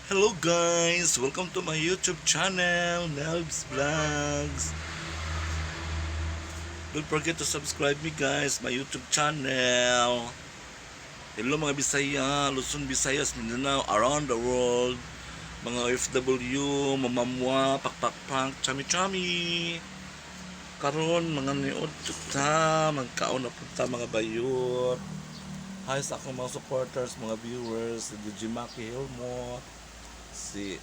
Hello guys! Welcome to my YouTube channel, Nelbs Vlogs. Don't forget to subscribe me guys, my YouTube channel. Hello mga Bisaya, Luzon, Visayas, Mindanao, around the world. Mga OFW, mamamwa, pakpakpak, chami chami. Karon mga niod ta, magkaon na punta mga bayot. Hi sa akong mga supporters, mga viewers, si DJ Maki Hilmo, si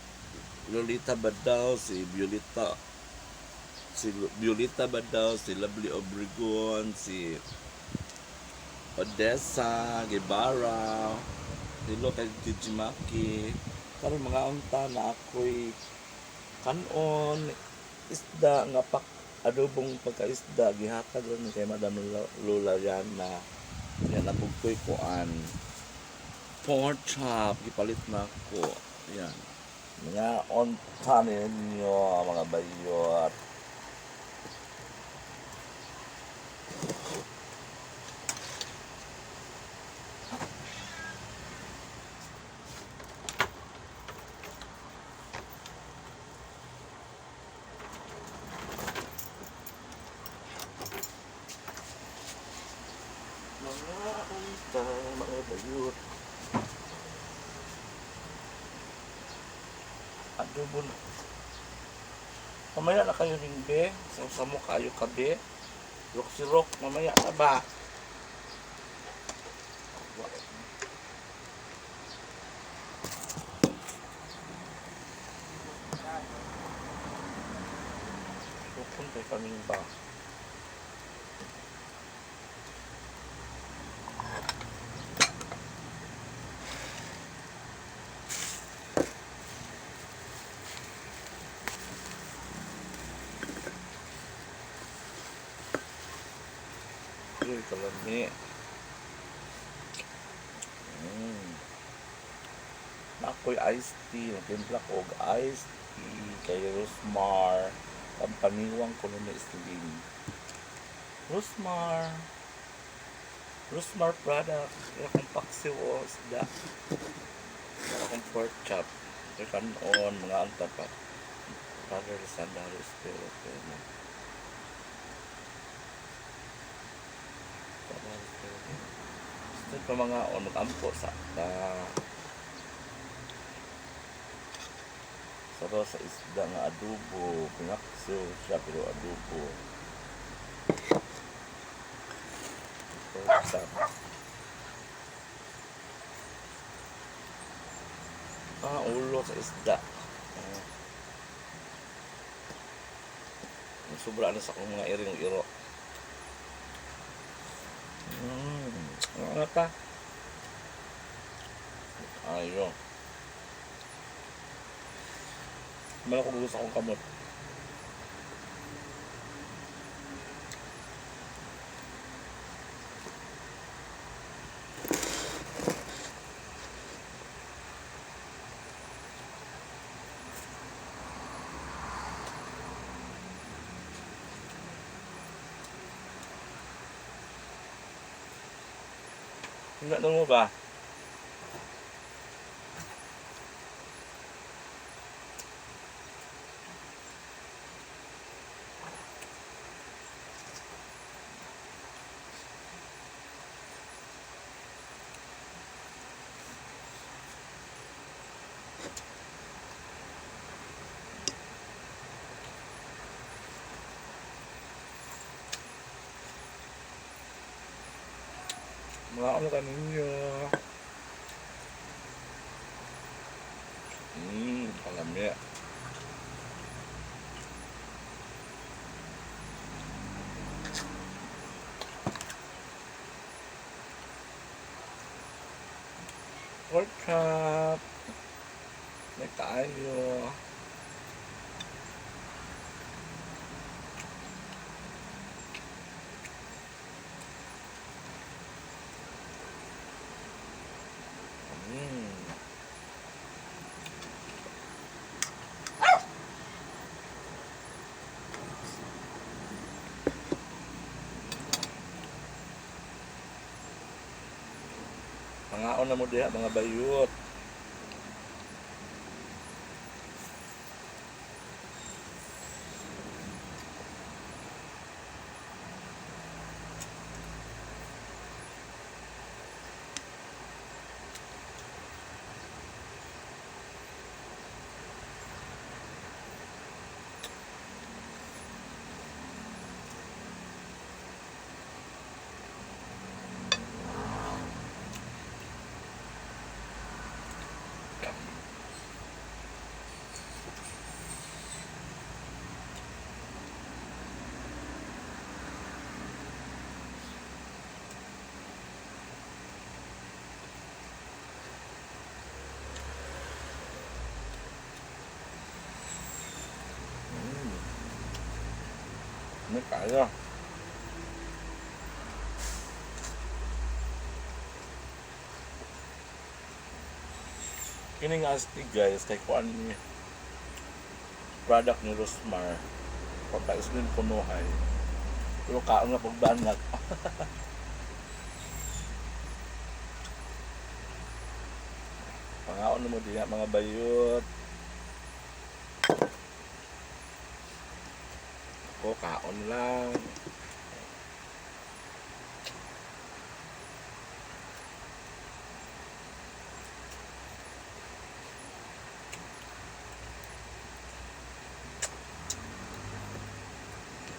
Lolita Badao, si Violeta Badao, si Lovely Obregon, si Odessa Guevara, hello kay DJ Maki. Karon mga unta na ako'y kanon isda nga pak adobong pagkaisda gihatag lang ni kay Madam Lola Yana. Yan ako ko'y kuan. Pork chop, gipalit na ako. Yan. Mga onta ninyo, mga bayot. Mga unta, mga bayot. Adobo na. Mamaya na kayo rin, be. Sa mo kayo ka, be. Roxy Rock, mamaya na ba? Sukon kay kaming ba? Uy, kalami. Mm. Ako'y iced tea. Nagtimpla ko og iced tea kay Rosmar. Ang paniwang ko nun na slim. Rosmar. Rosmar product. Kaya akong paksiw o isda. Kaya akong pork chop. Kaya kanon, mga anta pa. Father, Son, the Holy Spirit. Amen. Father, Holy Spirit. Amen. Gusto pa mga on, mag-ampo sa ta. Saro sa isda nga adobo, pinaksiw siya pero adobo. Pork chop. Ah, ulo sa isda. Ah. Sobra na sa akong mga iring iro. Ano pa? Ayo. Malako gusto akong kamot. Hindi na mo ba? Mga ano ka ninyo? Kalami. Pork chop. May kaayo. Mm. Mangaon na mo diha mga bayot. Ano kaya? Kini nga astig, guys, kay kuan ni product ni Rosmar. Pagka-islim kunuhay. Pero kaon na pagbanat. Pangaon mo diya, mga bayot. Ako, kaon lang.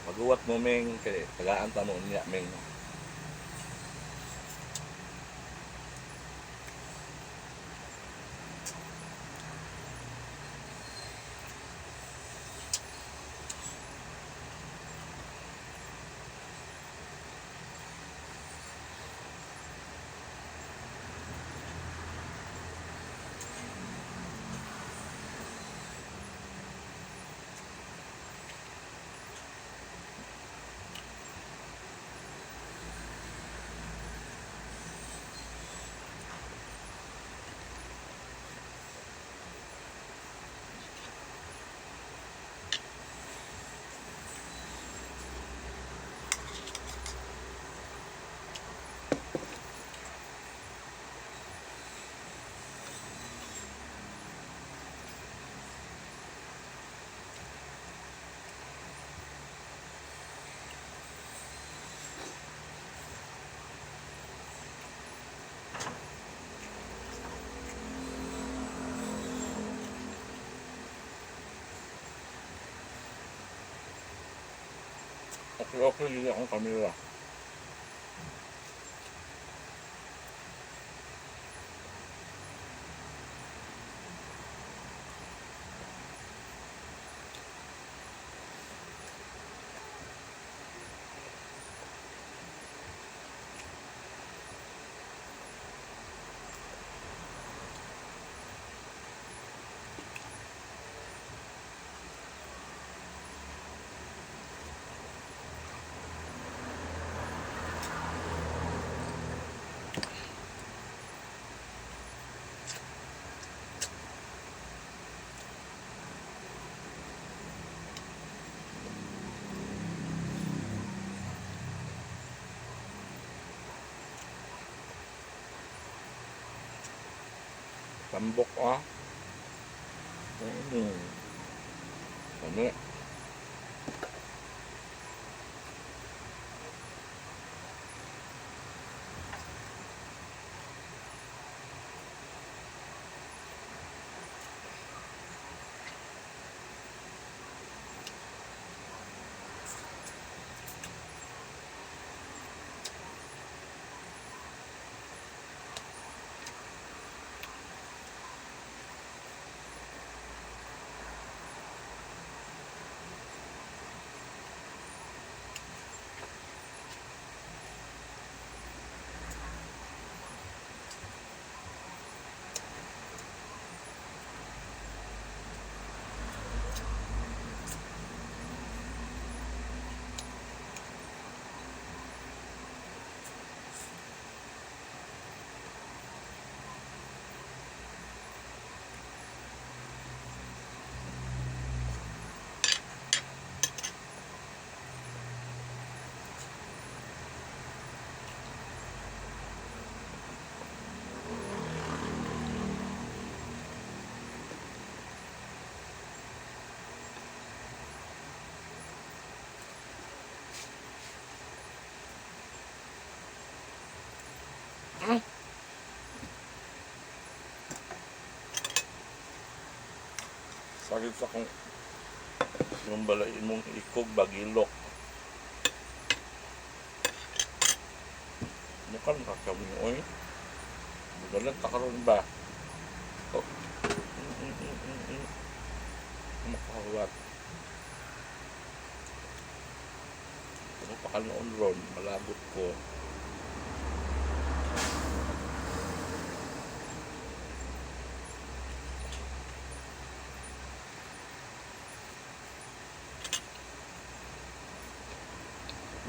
Paguwat mo, Ming, kay tagaan ta mo unya, Ming. Okay, okay, yun akong kamera. Tambok ah. Ano? Sakit sa kong yung balay mong ikog bagilok. Mukhang nakakawin, oy. Budalan ta karon ba? Oh. Makahuwat. Ano pa ka noon ron? Malabot ko.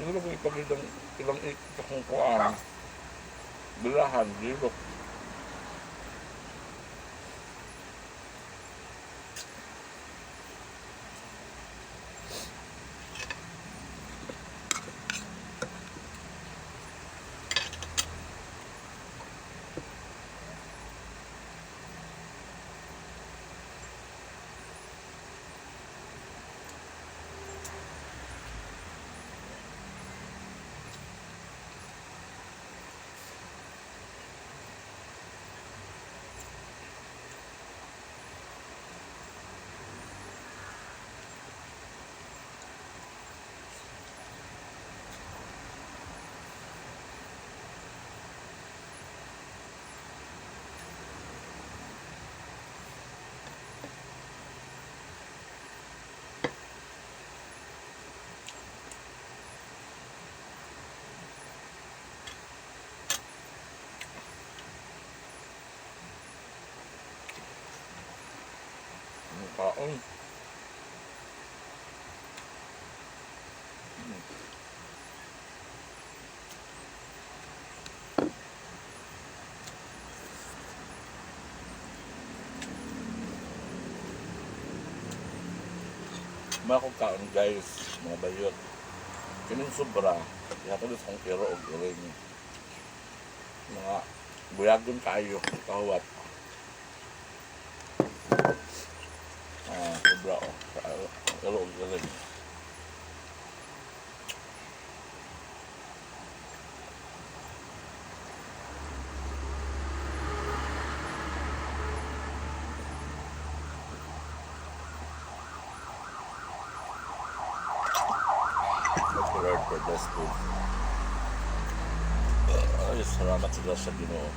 Siguro kung ipagitang ilang ikot akong kuan. Bilahan, dilo. Ang kaon. Mga kong kaon guys, mga bayot. Kining sobra, ihatod sa kong iro og iring. Mga buyagon kayo, kahuwat. Ah, sobra oh. Iro og iring. Thank you, Lord, for this food. Ay, salamat sa Diyos sa Ginoo.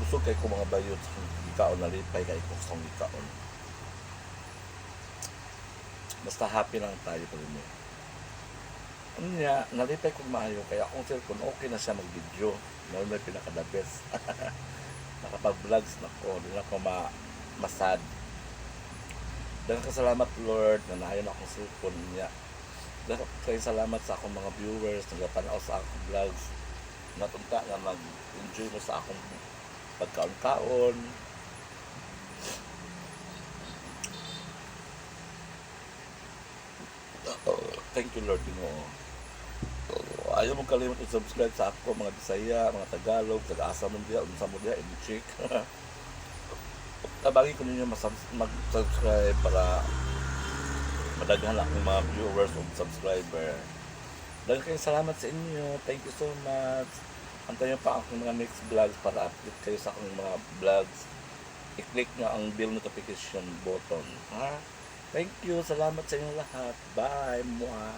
Busog kay ko, mga bayot, sa akong gikaon, nalipay kay ko sa akong gikaon. Basta happy lang tayo pag mo. Ano niya, nalipay ko maayo kaya akong cellphone okay na siya mag-video. Mao na pinaka the best. Nakapag-vlogs na ko, di na ako masad. Daghang salamat, Lord, na naayon akong cellphone niya. Daghang kay salamat sa akong mga viewers nagapanaw sa akong vlogs. Natunta nga mag-enjoy mo sa akong pagkaon-kaon. Thank you, Lord Ginoo. Ayaw mo kalimot i-subscribe sa ako, mga Bisaya, mga Tagalog, taga-asa mo diya, unsa mo diya, in-check. Tabangin ko ninyo mag-subscribe para madaghan akong mga viewers o subscriber. Daghang kayong salamat sa inyo. Thank you so much. Antayin pa akong mga next vlogs para update kayo sa akong mga vlogs. I-click nyo ang bell notification button. Ha? Thank you. Salamat sa inyong lahat. Bye. Mua.